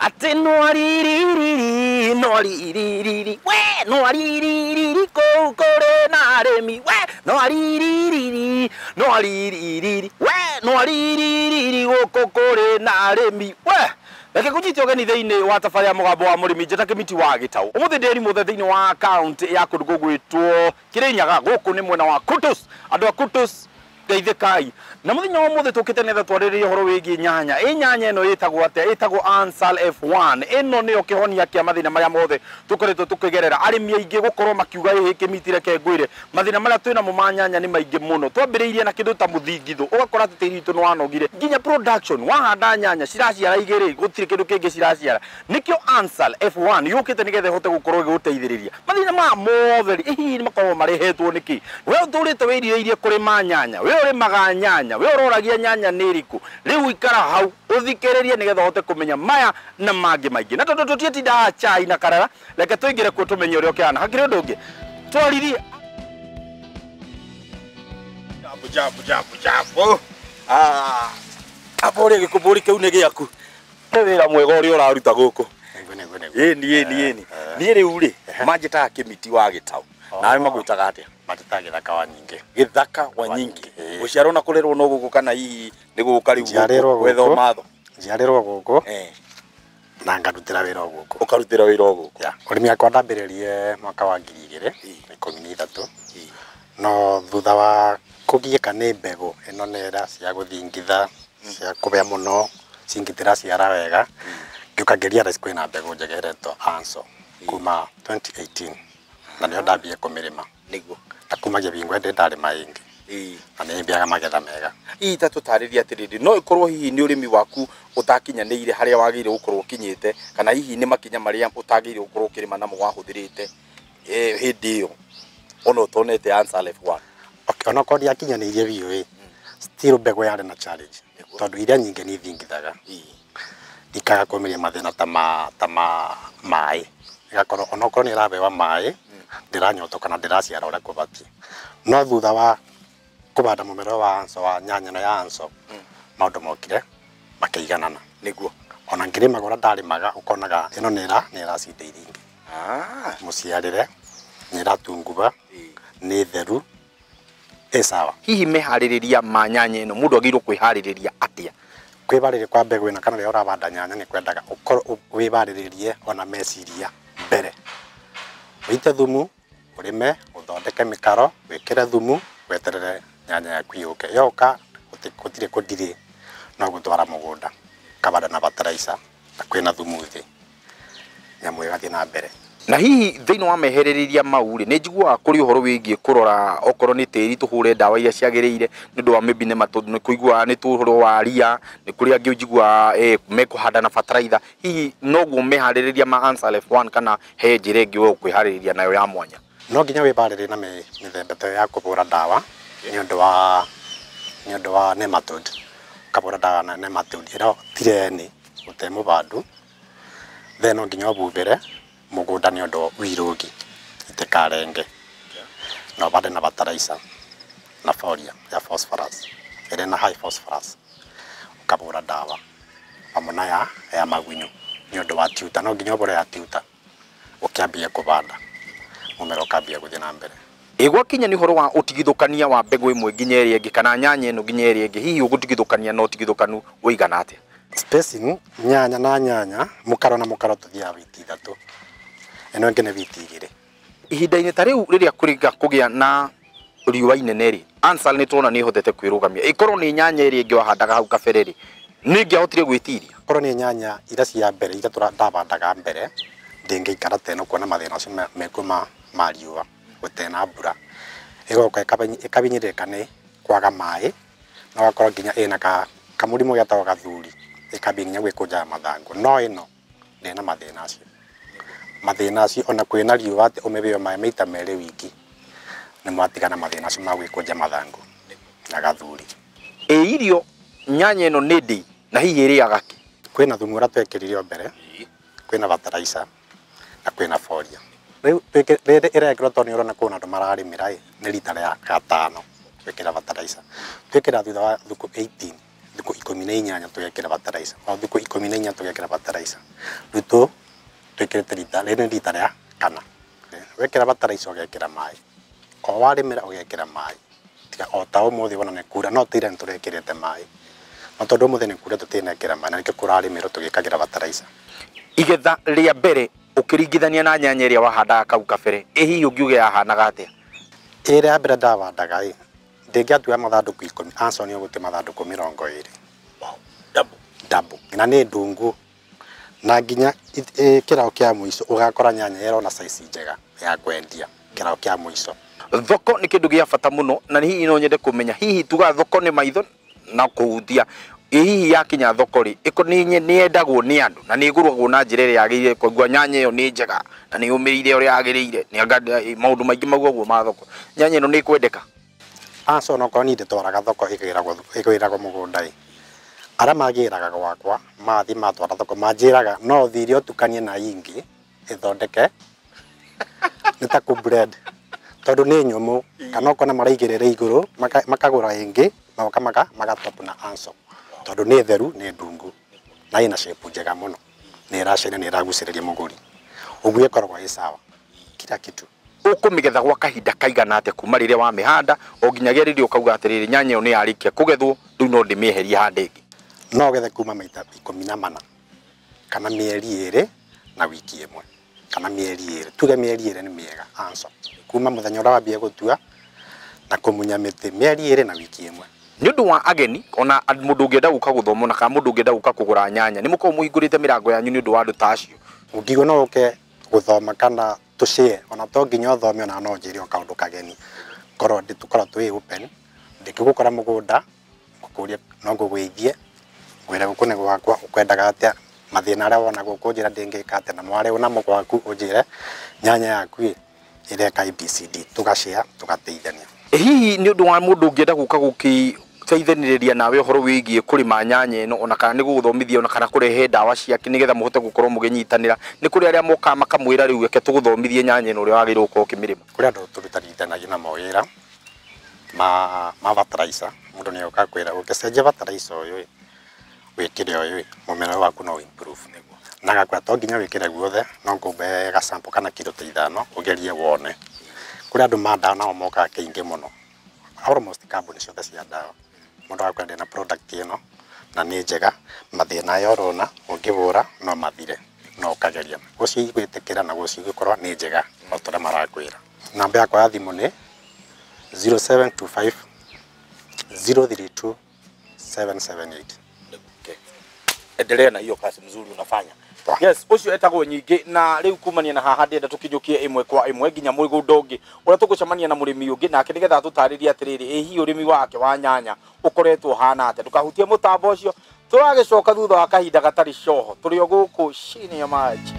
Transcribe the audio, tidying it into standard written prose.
Atĩ nwaririri nwaririri we nwaririri kũu kũrĩ na arĩmi we nwaririri nwaririri we nwaririri gũkũ kũrĩ na arĩmi we. Reke ngũnyite ũgeni thĩinĩ wa tabarĩra ya Mũgambo wa Mũrĩmi, njĩta Kĩmiti wa Gĩtaũ. Ũmũthĩ ndĩ mũthe thĩinĩ wa kaunti ya kũndũ gũgwĩtwo Kĩrĩnyaga, gũkũ nĩ mwena wa Kutus. Andũ a Kutus, geithĩkai. Na mũthenya wa ũmũthĩ tũkĩte nĩgetha twarĩrĩrie ũhoro wĩgiĩ nyanya. Ĩ nyanya ĩno ĩtagwo atĩa? Ĩtagwo Ansal F1. Ĩno nĩyo kĩhonia kĩa mathĩna marĩa mothe tũkoretwo tũkĩgerera. Arĩmi aingĩ gũkorwo makiuga ĩhĩ Kĩmiti reke ngwĩre, mathĩna marĩa twĩnamo ma nyanya nĩ maingĩ mũno. Twambĩrĩirie na kĩndũ ta mũthingithũ, ũgakora atĩ tĩri witũ nĩ wanogire. Nginya production, wahanda nyanya ciraciara igĩrĩ, gũtirĩ kĩndũ kĩngĩ ciraciara. Nĩkĩo Ansal F1 yũkĩte nĩgetha ĩhote gũkorwo ĩgĩgũteithĩrĩria. Mathĩna maya mothe rĩ, hihi nĩ makoragwo marehetwo nĩkĩ? We ũtũrĩte wĩrirĩirie kũrĩma nyanya, we ũrĩmaga nyanya, we ũroragia nyanya nĩ ĩrĩkũ? Rĩu ikara hau ũthikĩrĩrie nĩgetha ũhote kũmenya maya na mangĩ maingĩ. Na tondũ tũtiĩtindaga chai na karara, reke tũingĩre kuo tũmenye ũrĩa ũkĩhana. Hakĩrĩ ũndũ ũngĩ twaririe. Jambo jambo jambo jambo. Ah, abo ũrĩa gĩkũmbũri kĩu nĩ gĩaku. Nĩ wĩra mwega ũrĩa ũraruta gũkũ. Nĩguo, nĩguo, nĩguo. Ĩni ĩni ĩni. Niĩ rĩu rĩ, manjĩtaga Kĩmiti wa Gĩtaũ. Nawe magwĩtaga atĩa? Manjĩtaga Gĩthaka wa Nyingĩ. Gĩthaka wa Nyingĩ. Ĩĩ. Gũciarwo na kũrerwo no gũkũ kana hihi nĩ gũka rĩu Njiarĩrwo gũkũ gwetha gũkũ. ũmatho? Njiarĩrwo gũkũ na ngarutĩra wĩra o gũkũ. Ũkarutĩra wĩra o gũkũ. Ya, ũrĩmi wakwa ndambĩrĩrie mwaka wa 2013. No thutha wa kũgiĩka nĩ mbegũ ĩno nĩ ĩra cia gũthingitha, cia kũbĩa mũno, cingĩtiraciara wega, ngĩũka ngĩ realize kwĩna mbegũ njega ĩretwo Ansal kuma 2018 na nĩyo ndambire kũmĩrĩma. Nĩguo. Na kumagia bingo ĩndĩ ndarĩma ĩngĩ na nĩ ĩmbeaga magetha mega. Hihi ta tũtarĩrie atĩrĩrĩ, no ĩkorwo hihi nĩ ũrĩmi waku ũtakinyanĩire harĩa wagĩrĩire gũkorwo ũkinyĩte, kana hihi nĩ makinya marĩa ũtagĩrĩire gũkorwo ũkĩrĩma namo wahũthĩrĩte hĩndĩ ĩyo ona ũtonete Ansal F1? Okay, onokorwo ndiakinyanĩirie biũ ĩ, still mbegũ yarĩ na challenge tondũ iria nyingĩ nĩ ithingithaga, ikaga kũmĩria mathĩna ta ma maĩ, ĩgakorwo onokorwo nĩ ĩrabewa maĩ ndĩranyotoka na ndĩraciara ũrĩa kũbatiĩ. No thutha wa kũbanda mũmera ũyũ wa Ansal, wa nyanya ĩno ya Ansal, maũndũ mokire makĩiganana. Nĩguo. Ona ngĩrĩmaga ũrĩa ndarĩmaga ũkonaga ĩno nĩ ĩracinda iria ingĩ. Mũciarĩre nĩ ĩratunguba, nĩ theru, ĩ sawa. Hihi meharĩrĩria ma nyanya ĩno mũndũ agĩrĩirwo kwĩharĩrĩria atĩa? Kwĩbarĩrĩria kwa mbegũ ĩno kana rĩrĩa ũrabanda nyanya nĩ kwendaga ũkorwo wĩbarĩrĩrie ona meciria mbere. Ũite thumu, ũrĩme, ũthondeke mĩkaro, wĩkĩre thumu, weterere nyanya yaku yũke. Yoka gũtirĩ kũndirĩ, no gũtwara mũgũnda, ũkabanda na fertilizer na kwĩna thumu thĩ, nyamũ ĩgathiĩ na mbere. Na hihi thĩinĩ wa mehererĩria mau rĩ, nĩ njiguaga kũrĩ ũhoro wĩgiĩ kũrora okorwo nĩ tĩri tũhũre ndawa iria ciagĩrĩire nĩ ũndũ wa maybe nĩ matũ, nĩ kũiguaga nĩ ũhoro wa ria, nĩ kũrĩ angĩ njiguaga mekũhanda na fertilizer. Hihi noguo meharĩrĩria ma Ansal F1 kana he njĩra ĩngĩ we ũkwĩharĩrĩria nayo ya mwanya? No nginya wĩbarĩrĩrie na mĩthemba ta ĩyo ya kũbũra ndawa nĩ ũndũ wa nematode. Ũkabũra ndawa na nematode ĩro tireni gũte mũbandu, then no nginya ũbubĩre mũgũnda nĩ ũndũ wa wirũgi itikarenge, na ũbande na fertilizer na foliar ya phosphorus ĩrĩ na high phosphorus, ũkabũra ndawa hamwe na ya magunyũ nĩ ũndũ wa tuta. No nginya ũbũre ya tuta ũkĩambia kũbanda, mũmera ũkambia gũthiĩ na mbere. Ĩ gwakinya nĩ ũhoro wa ũtigithũkania wa mbegũ ĩmwe nginya ĩrĩa ĩngĩ kana nyanya ĩno nginya ĩrĩa ĩngĩ, hihi ũgũtigithũkania na ũtigithũkanu ũigana atĩa? Spacing nyanya na nyanya, mũkaro na mũkaro, tũthiaga wiki 3, ĩno ĩngĩ nĩ wiki 2. Ihinda-inĩ ta rĩu rĩrĩa kũrĩga kũgĩa na riũa inene rĩ, Ansal nĩ tuona nĩ ĩhotete kwĩrũgamia. Ĩkorwo nĩ nyanya ĩrĩa ĩngĩ wahandaga hau kabere rĩ, nĩ ĩngĩahotire gwĩtiria? Korwo nĩ nyanya iria cia mbere iria ndabandaga mbere, ndĩngĩikara ta ĩno kuona mathĩna macio mekuo ma riũa gũtena mbura, ĩgoka ĩkabinyĩrĩrĩka nĩ kwaga maĩ, na ũgakorwo nginya ĩna kamũrimũ getagwo gathuri, ĩkambia nginya gwĩkũnjaga mathangũ. No ĩno ndĩna mathĩna acio, mathĩna acio ona kwĩna riũa atĩ ũmĩbeo maĩ maita merĩ wiki, nĩ mwatigana mathĩna acio ma gwĩkũnja mathangũ na gathuri. Ĩ irio nyanya ĩno nĩ ndĩ na hihi ĩrĩaga kĩ? Kwĩna thumu ũrĩa twekĩrire o mbere, kwĩna fertilizer na kwĩna foliar. Rĩu rĩrĩ ĩrekĩrwo tondũ nĩ ũrona kwĩna andũ mararĩmĩra ĩ, nĩ rita rĩa gatano gwĩkĩra fertilizer. Twĩkĩra thutha wa thikũ 18 Thikũ 18 tũgekĩra fertilizer, o thikũ 14 tũgekĩra fertilizer. Rĩu twĩkĩrĩte rita rĩrĩ nĩ rita rĩa kana. Wekĩra fertilizer ũgekĩra maĩ, o warĩmĩra ũgekĩra maĩ, tiga o ta ũmũthĩ wona nĩ kura, no tĩira nĩ tũrekĩrĩte maĩ, no tondũ ũmũthĩ nĩ kura tũtinekĩra maĩ, na nĩkĩo kũrarĩmĩrwo tũgĩkagĩra fertilizer. Igetha rĩa mbere ũkĩringithania na nyanya ĩrĩa wahandaga kau kabere, ĩ hihi ũngiuga yahanaga atĩa? Ĩrĩa ya mbere ndabandaga ĩ, ndĩngĩatua mathandũkũ 10, Anson nĩ ũgũte mathandũkũ 20. Double. Double. Na nĩ ndungu. Na nginya kĩrao kĩa mũico ũgakora nyanya ĩrona size njega ya kwendia kĩrao kĩa mũico. Thoko nĩ kĩndũ gĩa bata mũno, na hihi no nyende kũmenya hihi tuga thoko nĩ maitho na kũhutia, ĩ hihi yakinya thoko rĩ, nĩ yendagwo nĩ andũ na nĩ ĩgũragwo na njĩra ĩrĩa yagĩrĩire, kũigua nyanya ĩyo nĩ njega na nĩ yũmĩrĩire ũrĩa yagĩrĩire, nĩ anga maũndũ maingĩ maugagwo ma thoko, nyanya ĩno nĩ ĩkwendeka? Aca, onokorwo niĩ ndĩtwaraga thoko, ĩgĩragwo mũgũnda ĩ, arĩa magĩraga gwakwa mathiĩ matwara thoko manjĩraga no ũthire ũtukanie na ingĩ ĩthondeke nĩ ta kũ blend, tondũ nĩ nyũmũ, kana ũkona maraigĩrĩra igũrũ makagũra ĩngĩ magoka magatop na Anso, tondũ nĩ theru, nĩ ndungu na ĩna shape njega mũno, nĩ ĩracaina, nĩ ĩragucĩrĩria mũgũri, ũguo ĩkoragwo ĩ sawa kila kitu. Ũkũmĩgetha gwa kahinda kaigana atĩa kuma rĩrĩa wamĩhanda o nginyagia rĩrĩa ũkauga atĩrĩrĩ nyanya ĩyo nĩ yarĩkia kũgethwo, rĩu no ndĩmĩeherie hande ĩngĩ? No ũgethe kuma maita 14 kana mĩeri 2 na wiki 1 kana mĩeri 2, tuge mĩeri 2 nĩ mĩega Anso, kuma mũthenya ũrĩa wambia gũtua na kũmunya mĩtĩ, mĩeri 2 na wiki 1. Nĩ ũndũ wa ageni ona mũndũ ũngĩenda gũka gũthoma ona kana mũndũ ũngĩenda gũka kũgũra nyanya, nĩ mũkoragwo mũhingũrĩte mĩrango yanyu nĩ ũndũ wa andũ ta acio? Ũngiuga no ũke gũthoma kana tũshare, ona to nginya ũthome, ona no ũnjĩre o kaũndũ kageni, korwo tũkorwo twĩ open, ndingĩgũkora mũgũnda ngũkũrie, no ngũgũithie ngwĩre gũkũ nĩ gwakwa, ũkwendaga atĩa, mathĩna arĩa wona gũkũ njĩra ndĩngĩka atĩa, na mwarĩ ũna gwaku ũnjĩre nyanya yaku ĩ ĩreka ABCD, tũgashare tũgateithania. Hihi nĩ ũndũ wa mũndũ ũngĩenda gũka gũkĩteithanĩrĩria nawe ũhoro wĩgiĩ kũrĩma nyanya ĩno, ona kana nĩ gũgũthomithia, ona kana kũrehe ndawa ciake nĩgetha mũhote gũkorwo mũgĩnyitanĩra, nĩ kũrĩ arĩa mokaga makamwĩra rĩu reke tũgũthomithie nyanya ĩno ũrĩa wagĩrĩirwo gũkorwo ũkĩmĩrĩma? Kũrĩ andũ tũrutithanagia namo wĩra ma fertilizer, mũndũ nĩ oka kwĩra ũngĩcenjia fertilizer ũyũ ĩ, wĩkĩre ũyũ ĩ, mũmera waku no improve, na agakwĩra to nginya wĩkĩre guothe, no ngũmbe gasample kana kiro ta 5 ũgerie wone. Kũrĩ andũ ma ndawa nao mokaga kĩingĩ mũno, almost kambuni ciothe cia ndawa, mũndũ agakwĩra ndĩna product ĩno na nĩ njega, mathĩna aya ũrona ũngĩhũra no mathire, no ũkageria gũcigwĩtĩkĩra na gũcigũkorwo nĩ njega o ta ũrĩa marakwĩra. Namba yakwa ya thimũ nĩ 0725 032 778. Endelea na hiyo kazi mzuri unafanya. Yes, ucio etagwo Nyingĩ, na rĩu kumania na haha ndĩrenda tũkinyũkie ĩmwe kwa ĩmwe nginya mũgũnda ũngĩ ũrĩa tũgũcemania na mũrĩmi ũngĩ nake nĩgetha atũtarĩrie atĩrĩrĩ, ĩ hihi ũrĩmi wake wa nyanya ũkoretwo ũhana atĩa. Ndũkahutie mũtambo ũcio, tũragĩcoka thutha wa kahinda gatarĩ coho, tũrĩ o gũkũ chini ya maji.